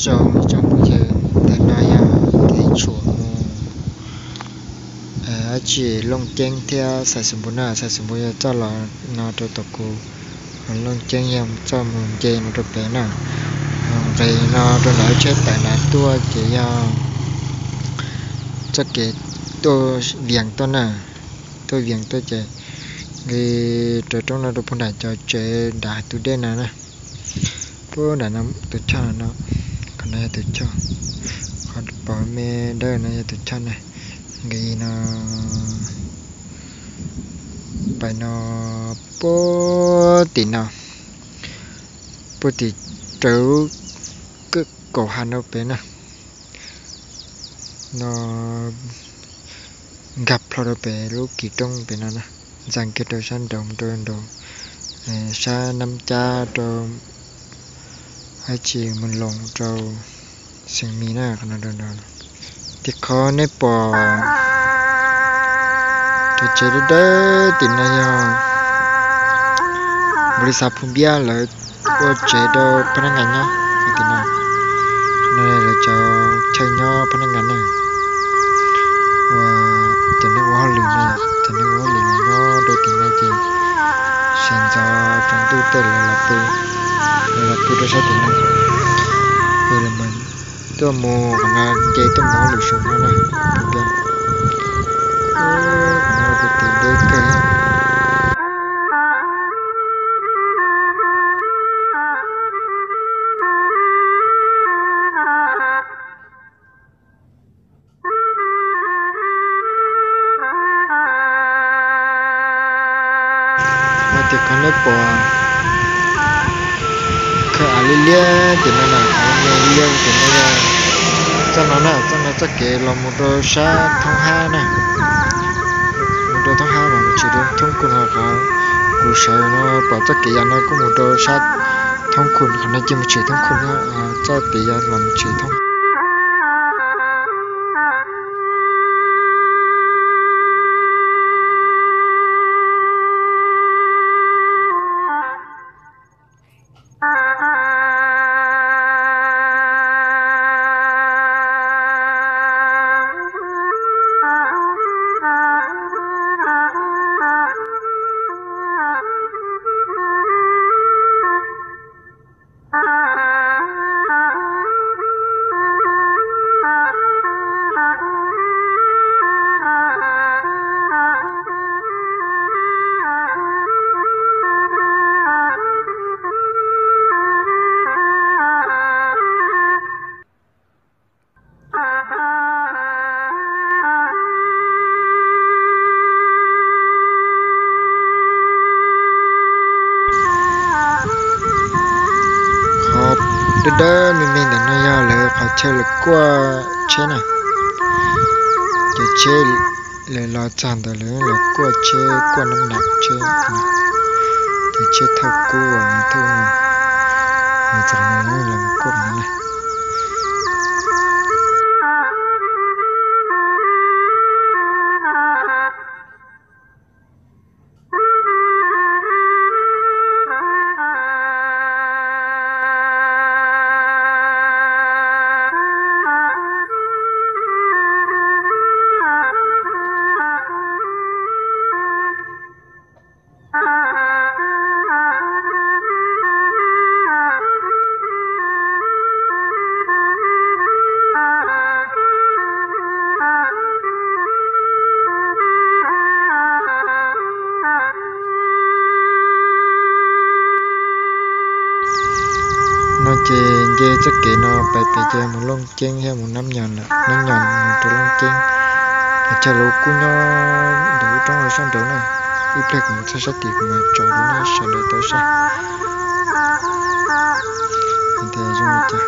Tsoom phooj ywg, ntawm no yog teb tshuam mus dab tsi Looj Ceeb thiab Xais Xus Npus na. Xais Xus Npus yog txoj los no rau tom kuv, Looj Ceeb yog txoj mus nce no rau pem na. Nqis no rau nram lub tsheb tawm nram tuaj ces yog txoj kev tuaj Vias tuaj na, tuaj Vias tuaj ces nqis raws roob no rau puag nram cov tsev nram tus dej no na. Puag nram no tus choj no, qhov no yog tus choj, qhov pom me dawb no yog tus choj na. Nqis no, pais no, puag tim no, puag tim raws lub kaum ha no pem na. No nkag plho rau pem lub kis roob pem no na, ntxeev kiag rau sab nraud mus rau nraud, sab Nab Cab rau dab tsi Moos Loos rau Xeem Mis na, qhov no rau nraud. Tim qhov nej pom cov tsev dawb dawb tim no yog npau li xav Phu Npiab lawv ua tsev rau phab nab ngas nyob tim no. Qhov no lawv cov chaw nyob phab nab ngas na. Ua cov neeg ua hauj lwm no, cov neeg ua hauj lwm no nyob rau tim no ces sawv ntxov tsaus ntuj tej lawv los pw, lawv los pw rau sab tim no. Ces lawv tuaj mus qhov no nce tuaj mus hauj lwm saum no na, Phu Npiab. Qhov no pw tim deb kawg. Ua tim qhov nej pom khaws av liab liab tim no na, qhov me liab tim no yog txoj no na, txoj no txoj kev los mus rau sab Thoob Hab na. Mus rau Thoob Hab mas mus tshwm rau Thoob Khun no, qhov kuv sawv no pom txoj kev yam no kuj mus rau sab Thoob Khun, qhov no ces mus tshwm Thoob Khun na, txoj kev yam los mus tshwm Thoob. Qhov dawb dawb me me ntawm no yog lawv qhov chaw lawv kuaj tsheb na. Cov tsheb lawv los txog ntawd lawv los kuaj tsheb, kuaj nab nam tsheb, cov tsheb thauj kub uas thauj no, lawv txog no lawv kuaj no na. No ces nce txoj kev no pais pem ces mus Looj Ceeb thiab mus Nab Nyos lawm, Nab Nyos mus rau Looj Ceeb. Lawv cov lus kuj nyob ntawm lub roob no sab nraud na. Ib pliag kuv mus txog sab tid kuv mam tso rau nej sawv daws tau saib tias zoo li cas.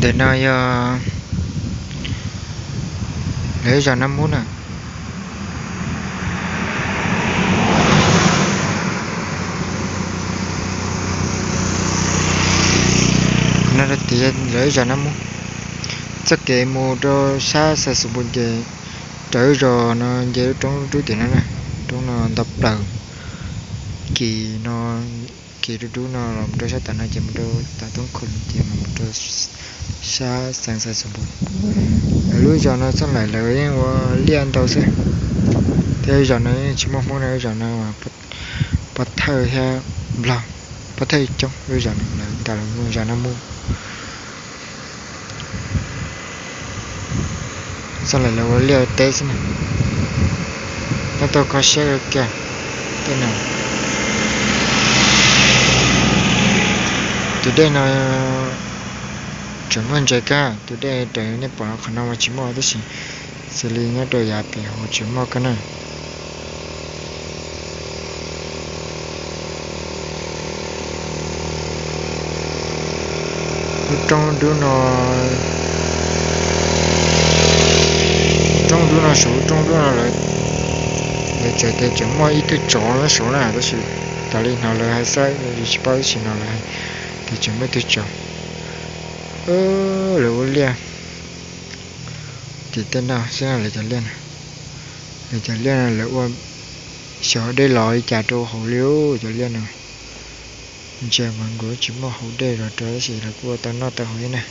Ntawm no yog lawv zos Nab Mub na. No rau Lawv zos Nab Mub, txoj kev mus rau sab Xais Xus Npus ces raws lub zos no nce lub roob dub tim no na, roob no ntau plaws, kis no, kis dub dub no los mus rau sab tom no ces mus rau tom Toob Khu ces mus rau sab xeev Xais Xus Npus. Lawv lub zos no txoj laim lawv yeej ua liaj ntau xwb, thiab lub zos no yeej tsis muaj Hmoob na, lub zos no Pov Thawj thiab Nplog, Pov Thawj coob, lub zos no lawv tas los zos Nab Mub. Txoj laim lawv ua liaj teb xwb na. Nyob tau kho siab kiag tej no. Tus dej no tseem muaj ntses kawg, tus dej raws nej pom qhov no mas tsis muaj tab sis xws li nyob rau yav pem hauv tseem muaj kawg na. Lub roob dub no, roob dub no, saum lub roob dub no lawv txawm tias tseem muaj ib tug tsov nyob saud na, tab sis tas li hnov lawv hais xwb, yus tsis paub tab sis hnov lawv hais tias tseem muaj ib tug tsov. Lawv ua liaj tim tej no xwb na, lawv cov liaj no, lawv cov liaj no lawv ua xyov dej los li cas rau hauv li cov liaj no. Ntsia mas nkaus tsis muaj hauv dej los rau tab sis lawv kuj ua tau noj tau haus thiab na.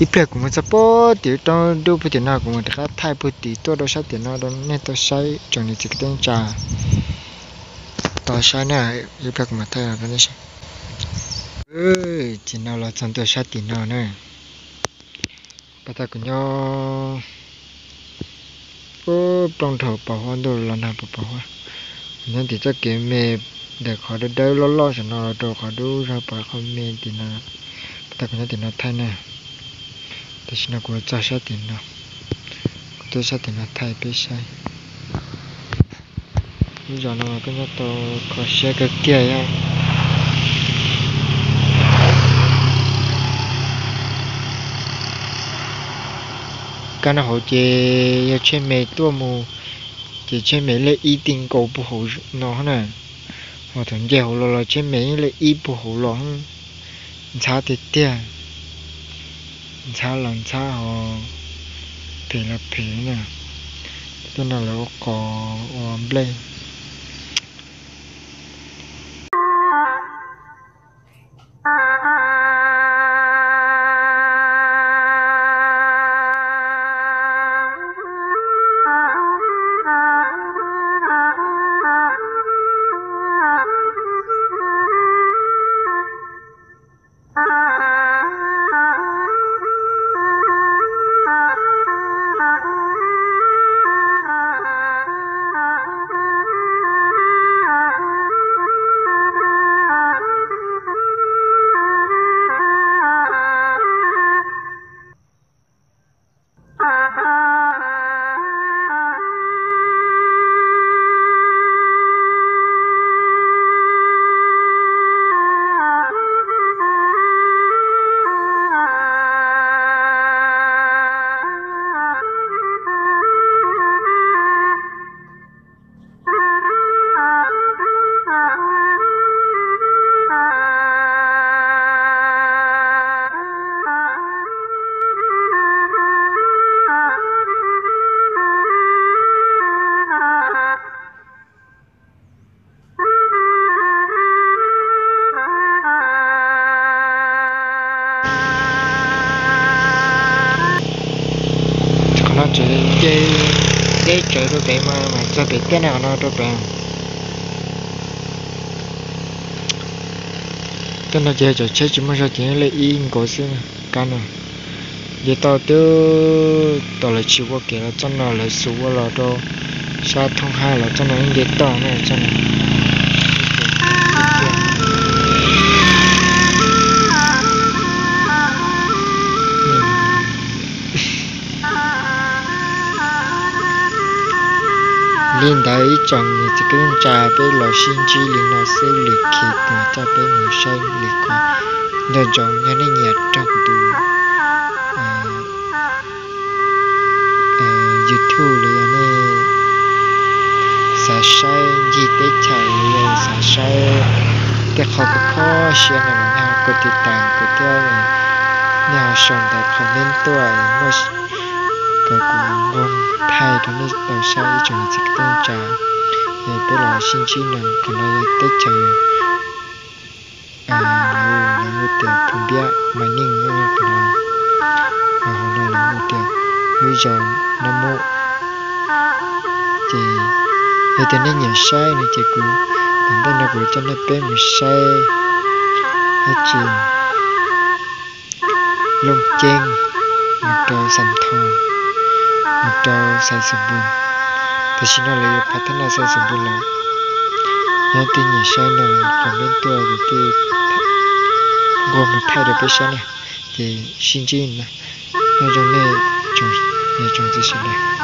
Ib pliag kuv mus txog puag tim roob dub puag tim no, kuv mam rov qab thaij puag tim tuaj rau sab tim no rau nej tau saib tsoom niam txiv kwv tij neej tsa tau saib na. Ib pliag kuv mam thaij rau nej saib. Tim no los txog ntua sab tim no na. Pas tas kuv nyob Plooj dhau pos huab ntuj los nag pos pos huab. Kuv nyob tim txoj kev me ntawm qhov dawb dawb loj loj saum no los rau qhov dub zog pos qhov me tim no. Tag kuv nyob tim no thaij na. Tam sim no kuv txog sab tim no, kuv tuaj sab tim no thaij peb saib. Lub zos no mas koj nyob tau kho siab kawg kiag yom. Kab noj hauv ces yog tsheb me tuaj mus ces tsheb me lej ib ti nkaus puag hauv no na. Ho thaum nce hauv los los tsheb me yeej lej ib puag hauv los, ntxhab tiag tiag. Ntxhab los ntxhab ho phem los phem na. Tuaj no lawv ua qos ua nplej. Qhov no tseem deb tsawv rau pem mas, mas txog pem teb na qhov no rau pem. Tej no ces cov tsheb tsis muaj zog ces lej ib nkaus xwb kab no. Nce toj twb tau lawv tsis ua kev los txoj no lawv xuas ua los rau sab thoob hab los txoj no yeej nce toj na txoj no. Li ntawd ib tsoom niam txiv kwv tij neej tsa peb los sib ntsib li no xwb, lwm khis kuv coj peb mus saib li qhov nco ntsoov. Yog nej nyiam raug kuv tus YouTube los yog nej xav saib ncig teb chaws los yog xav saib tej qhov kho kho siab no los nej ho kov tiv tas kuv thiab, nej ho sau ntawv comment tuaj kom kuv npog thaij rau nej tau saib ib tsoom niam txiv kwv tij neej tsa. Es peb los sib ntsib no, qhov no yog teb chaws lawv hu tias Phu Npiab Mas Neej no, hauv no lawv hu tias lub zos Nab Mub. Ces yog tias nej nyiam saib no ces kuv tom ntej no kuv coj nej peb mus saib dab tsi Looj Ceeb mus rau Xais Thoo, mus rau Xais Xus Npus. Tam sim no lawv yuav phav thab naj Xais Xus Npus lawm. Yog leej twg nyiam saib no comment tuaj es kuv npog mus thaij rau peb saib na. Ces sib ntsib na, nyob zoo nej tsoom niam tsoom txiv sawv daws.